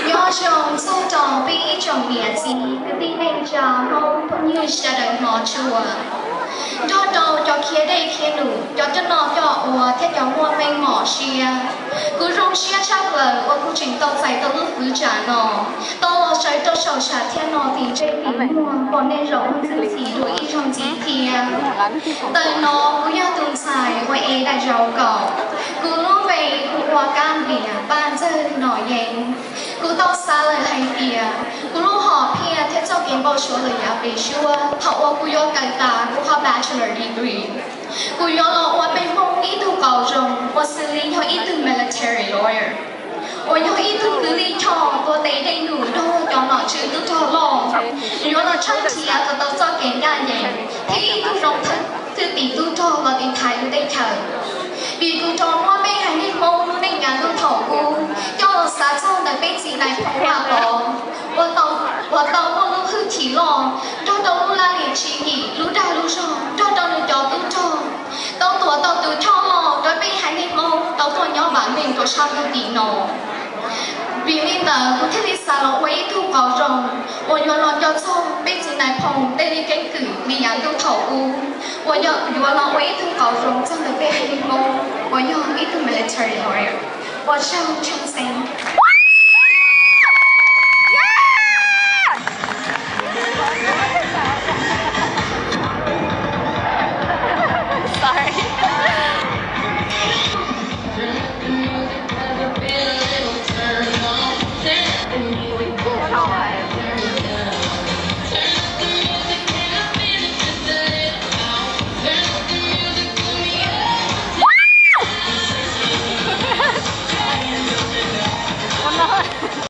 Nyob zoo txog rau peb ib tsoom niam txiv kwv tij neej tsa Hmoob phooj ywg sawv daws hmov tshua, nrog rau cov khiav dej khiav num, cov coj noj coj ua thiab cov muaj meej mom siab. Kuv zoo siab tshaj plaws uas kuv tseem tau txais tau lub fwv tsam no, tau los sawv rau saum sam thiaj no tim ntsej tim muag pom nej zaum ntxwb ntxim dua ib zaug ntxiv thiab. Ntawm no kuv yog tus ntxhais uas ev daim zauv kaum, kuv lub npe hu ua Kab Npias Paj Ntxawg Nom Yeeb. Kuv tau xav lawm hais tias kuv lub hom phiaj thiab txoj kev npau suav lawm yav pem suab thaum uas kuv yuav kawm tas kuv qhov bachelor degree, kuv yuav los ua peb Hmoob ib tug qauv zoo uas xws li yog ib tug military lawyer, uas yog ib tug kwv tij choj tuav tes dej num nrog cov nom tswv tub rog loj, yuav los tshawb nrhiav kom tau txoj kev ncaj ncees thiab ib tug zoo thwj tim tub rog los tiv thaiv lub teb chaws. Vim kuv rov muab peb haiv neeg Hmoob lub neej yav ntuj thaum ub coj los xav txog ntawm peb txiv Nais Phoo Vaj Pov, uas tau, uas tau muaj lub hwj chim loj nrog rau lub laj lim tswv yim, lub dag lub zog nrog rau nws cov tub rog, tau tuav tau tus choj loj rau peb haiv neeg Hmoob tau tuaj nyob vam meej rau sab ntsuj tim no. Vim li ntawd kuv thiaj li xav los ua ib tug qauv zoo uas yuav los nco txog peb txiv Nais Phoo tej keeb kwm li yav ntuj thaum ub, uas yog yuav los ua ib tug qauv zoo txog ntawm peb haiv neeg Hmoob uas yog ib tug military lawyer. Ua tsaug ntseeg xeeb.